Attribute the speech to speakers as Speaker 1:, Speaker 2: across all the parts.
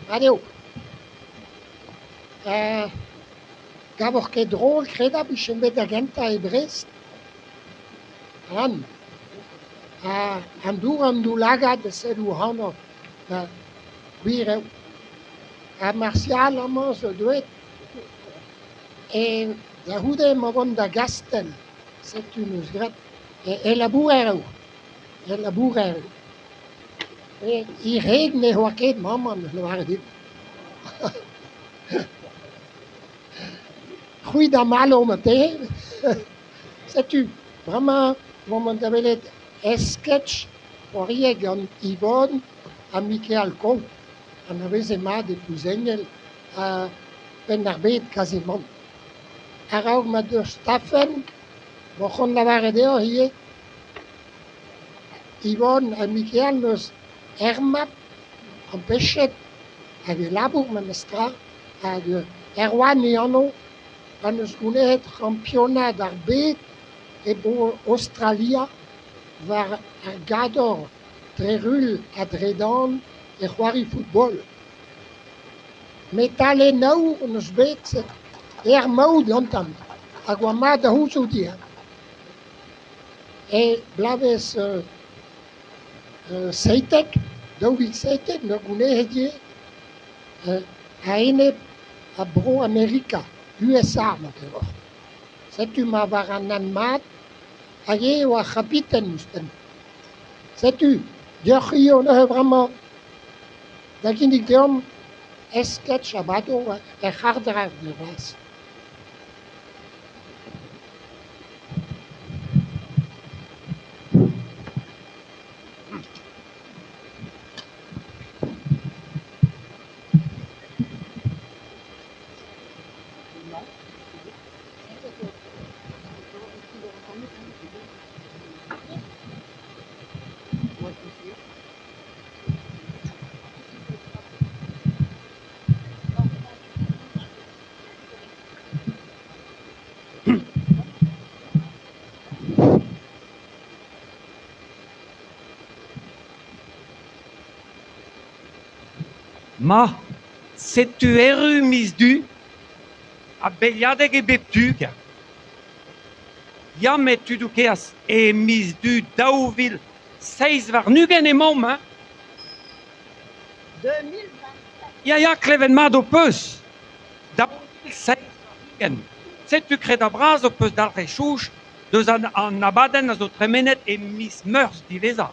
Speaker 1: Mat eo. Gavoc'h ket drol kredabl 'vije bet da gentañ e Brest ? Nann. An dour en daoulagad a sello ac'hanoc'h, gwir eo. Ha Martial amañ zo deuet da c'houde emañ o vont da Gastell, setu 'm eus graet. E labourer eo, e labourer eo. E wreg ne oar ket mamm 'neus lavaret din. C'hwi damallo marteze ? Setu bremañ emaomp da welet Esketch c'hoariet gant Yvonne ha Mikael Koñ, anavezet mat e Plouzeniel ha Penn-ar-Bed kazimant. A-raok ma deustafen 'vo c'hoant lavaret deoc'h ivez Yvonne ha Mikael 'neus ur mab ampechet hag e labour memestra hag Erwan e anv pa 'neus gounezet kampionad ar bed e bro Aostralia war ar gador dre ruilh ha dre dan e c'hoari football. Metalenn aour 'neus bet er maout gantañ hag oa mat da c'houzout ivez. E bloavezh 17, 2017 'neus gounezet ivez a-enep a Bro-Amerika, USA ma keroc'h. Setu ma war an hent mat hag eñ eo ar c'habiten ouzhpenn. Setu deoc'h hiziv neuze bremañ da ginnig deomp Esketch a bado er c'hardr dre vras.
Speaker 2: Ma, setu erru miz Du ha beilhadeg e bep tu ken. Ya met tudoù kaezh, e miz Du 2027 emaomp hein. Ya ya, klevet mat ho peus. 2027. Setu kredabl-bras ho peus dalc'het soñj deus an abadenn a zo tremenet e miz Meurzh diwezhañ.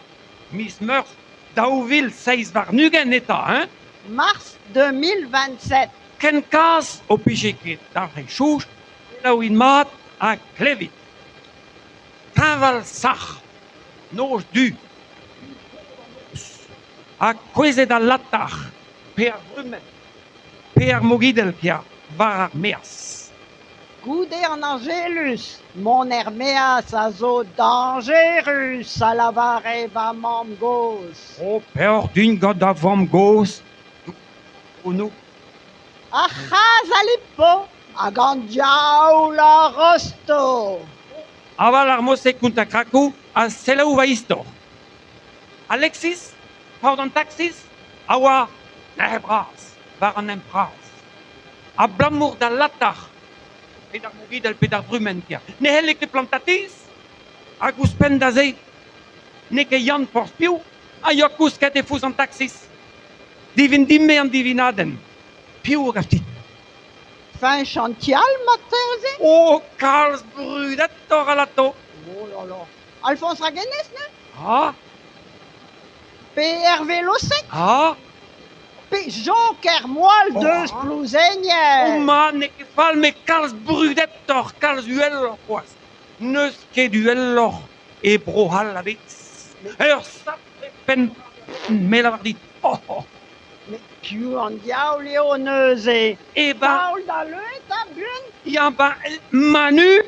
Speaker 2: Miz Meurzh 2027 eta hein.
Speaker 3: Mars 2027.
Speaker 2: Ken kaz ho pije ket dalc'het soñj, selaouit mat ha klevit. Teñval-sac'h, noz du, ha kouezhet al latar pe ar vrumenn pe ar mogidell kia war ar maez.
Speaker 3: Goude an Añjeluz, mont er-maez a zo dañjerus, a lavare va mamm-gozh.
Speaker 2: O peoc'h din gant da vamm-gozh, Bruno.
Speaker 3: Ar c'hazh a lipo hag an diaoul a rosto.
Speaker 2: Aval ar mod-se kontañ krakoù ha selaou va istor. Alexis, paotr an taksis, a oa nec'het bras war an hent bras. Abalamour d'al latar, pe d'ar mogidell pe d'ar vrumenn kea, ne c'helle ket plantañ tizh. Hag ouzhpenn da se, n'eo ket Yann forzh piv a yoa kousket e foz an taksis. Divin din-me an divinadenn. Piv a gav dit?
Speaker 3: Fañch an Tial marteze?
Speaker 2: Oh, kalz brudetoc'h alato.
Speaker 3: Oh là là. Alphonse Raguenez, neuze?
Speaker 2: Ah
Speaker 3: Pe Hervé Lossec?
Speaker 2: Ah
Speaker 3: Pe Jean Kermoal deus
Speaker 2: Oh.
Speaker 3: Plouzeniel?
Speaker 2: Oh ma, n'eo ket fall, met kalz brudetoc'h, kalz uheloc'h c'hoazh. N'eus ket uheloc'h e Bro-C'hall a-bezh. Ur sapre penn me lavar dit. Oh, oh.
Speaker 3: Met piv an diaoul eo neuze?
Speaker 2: Eh ben,
Speaker 3: Taol da leue 'ta buan?
Speaker 2: ya ben, Manu,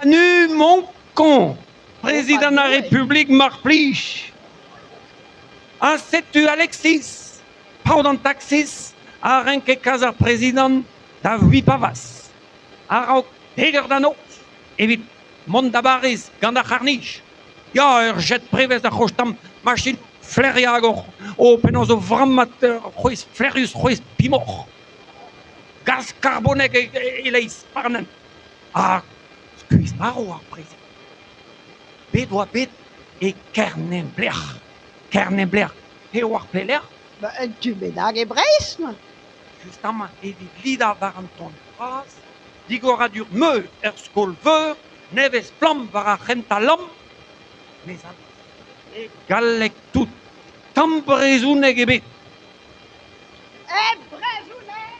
Speaker 2: Manu Moncon, prezidant ar Republik mar plij. Ha setu Alexis, paotr an taksis, a renke kas ar prezidant da Wipavaz a-raok dek eur da noz evit mont da Bariz gant ar c'harr-nij. Ya, ur jet prevez da c'hostamm machin flêriañ hag o penaos o vrammat c'hwezh flaerius, c'hwezh pimoc'h. Gaz karbonek e-leizh warnen. Ha skuizh-marv ar prezidant. Bet oa bet e Kerneblec'h. Kerneblec'h, te oar pelec'h?
Speaker 3: Ba un tu bennak e Breizh 'mañ.
Speaker 2: Just amañ evit lidañ war an ton bras digoradur meur er skol-veur nevez-flamm war ar c'hentañ lamm, mes e galleg tout, tamm brezhoneg ebet.
Speaker 3: E brezhoneg!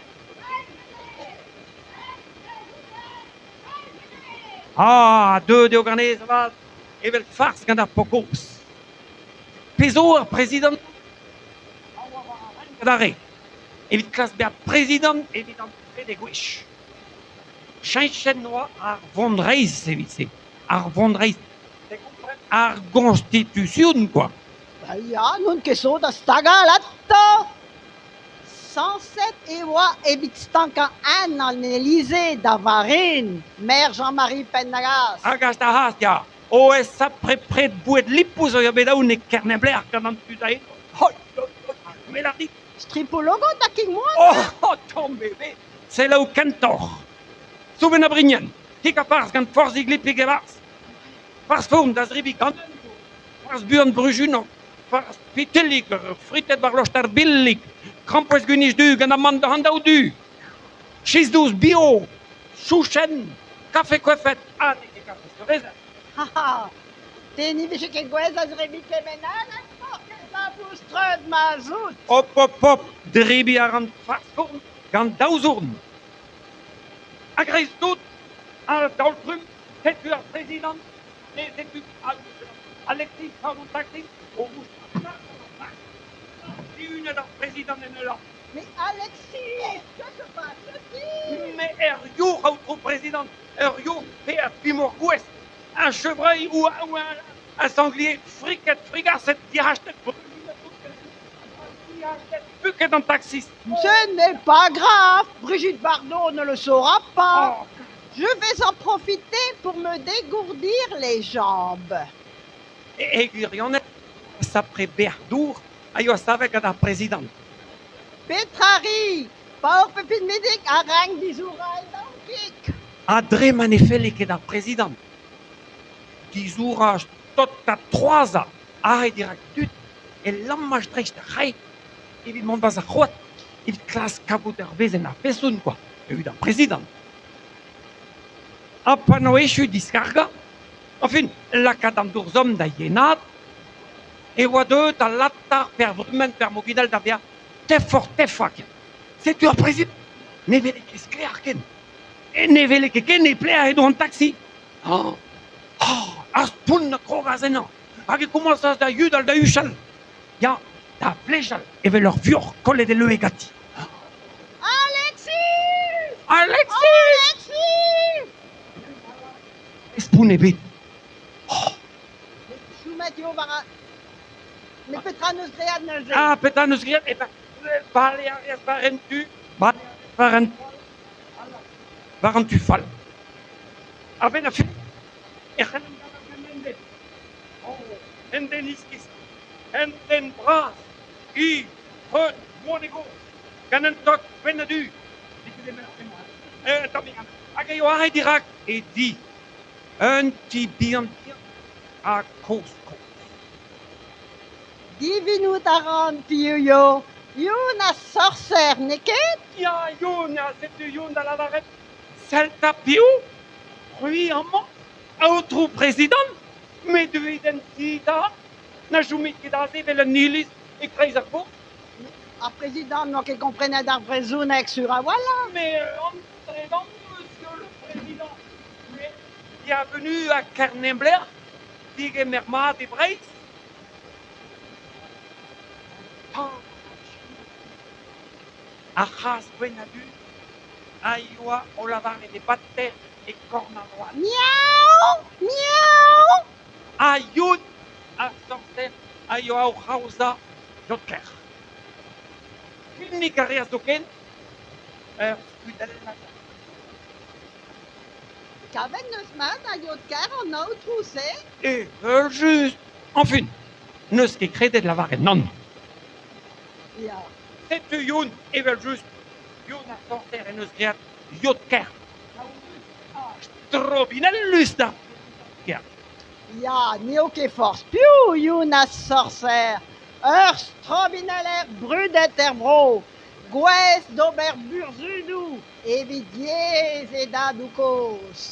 Speaker 2: Ah, deuet eo ganez avat, evel fars gant ar paotr-kozh. Pezh zo ar prezidant a oa war ar renk adarre evit klask bezañ prezidant evit an trede gwech. Cheñchet 'noa ar vonreizh evit-se, ar vonreizh, te kompren, ar goñstitusion kwa.
Speaker 3: Ba ya, n'on ket sot da stagañ atav. Sañset e oa evit stankañ hent an Élysée da Varine, maer Jean-Marie Penn-ar-Gaz.
Speaker 2: Hag ar c'hast ya. O ez sapre pred boued lipous a oa bet aon e Kerneblec'h gant an tud aet. Hoi, hoi, hoi, me lâr dit.
Speaker 3: Stripologot ha kig-moan
Speaker 2: Oh, tamm ebet. Selaou kentoc'h. Soubenn a brignen, kig ha farz gant forzhig lipig e-barzh. Farz forn da zebriñ gant farz buan bruzhunañ, farz pitellig fritet war lost ar billig, krampouezh gwinizh-du gant amann d'an daou du, chez-dous bio, chouchenn, kafe koefet ha n'eo ket kafe seurezed.
Speaker 3: Ha te ne vije ket gouest da zebriñ kement all a paourkaezh labous treut ma 'z out.
Speaker 2: Hop, hop, hop, debriñ a ran farz forn gant daou zourn. A-greiz-tout, a-daol-trumm, setu ar prezidant, setu Alexis Pardon-Taxi o voustañ dihunet ar prezidant en ul lamm.
Speaker 3: Mais Alexis, que se passe-t-il?
Speaker 2: Mais er yourc'h, aotrou prezidant, ur yourc'h pe ur pemoc'h gouez, un chevreuil ou un sanglier friket, frigaset, dihachtet, buket an taxis.
Speaker 3: Ce n'est pas grave, Brigitte Bardot ne le saura pas.
Speaker 2: Oh.
Speaker 3: Je vais en profiter pour me dégourdir les jambes.
Speaker 2: E gwirionez, sapre bec'h dour a yoa savet gant ar prezidant.
Speaker 3: Petra 'ri? Paour pe pinvidik a rank dizourañ e daou gig.
Speaker 2: Ha dre ma ne felle ket d'ar prezidant dizourañ tostañ troazhañ aze dirak tud e lammas dreist ar c'hae evit mont 'barzh ar c'hoad evit klask kavout ur wezenn a-feson kwa, evit ar prezidant. Ha pa 'noa echu diskargañ, añfin lakaat an dour-zomm da yenaat, e oa deuet al latar pervrumenn permogidal da vezañ tefoc'h-tefañ ken. Setu ar prezidant ne wele ket sklaer ken. Ne wele ket ken e pelec'h edo an taksi. Ah, ar spont a krogas ennañ hag e komañsas da yudal da huchal. Ya, da vlejal evel ur vuoc'h kollet e leue ganti.
Speaker 3: Alexis!
Speaker 2: Alexis!
Speaker 3: Alexis!
Speaker 2: Spont ebet.
Speaker 3: Chomet eo war ar... Met petra 'neus graet neuze?
Speaker 2: Ah, petra 'neus graet? Eh ben, bale a reas war un tu, bale war un war an tu fall. A-benn ar fin e c'hellomp lavaret oh, un den iskis, un den bras, hir, treut, moan e gozh, gant un tog gwenn ha du. Un tammig hag e oa aze dirak e di. Un ti bihan-bihan ha kozh-kozh.
Speaker 3: Divinout a ran piv eo. Youn ar sorser, n'eo ket?
Speaker 2: Ya, Youn, ya, setu Youn da lavaret sell 'ta piv? C'hwi amañ, aotrou prezidant? Me deuit en ti 'ta? Na chomit ket aze evel un iliz e-kreiz ar bourk.
Speaker 3: Ar prezidant n'oa ket komprenet ar brezhoneg sur a-walc'h.
Speaker 2: Mais entrez monsieur le président. Mais bienvenue à Kerneblec'h, digemer mat e Breizh. Ar c'hazh gwenn-ha-du a yoa o lavaret e bater e korn an oabl.
Speaker 3: Miaou! Miaou!
Speaker 2: Ha Youn, ar sorser, a yoa oc'h aozañ yod-kerc'h. Kinnig a reas zoken ur skudellad.
Speaker 3: Kavet 'neus mat ar yod-kerc'h an aotrou-se?
Speaker 2: Evel-just ! Añfin, N'eus ket kredet lavaret nann.
Speaker 3: Ya.
Speaker 2: Setu Youn, evel-just. Youn ar sorser en deus graet yod-kerc'h. Strobinellus da
Speaker 3: Ya, n'eo ket forzh piv Youn ar sorser. Ur strobineller brudet er vro, gouest d'ober burzhudoù evit yezh e dadoù-kozh.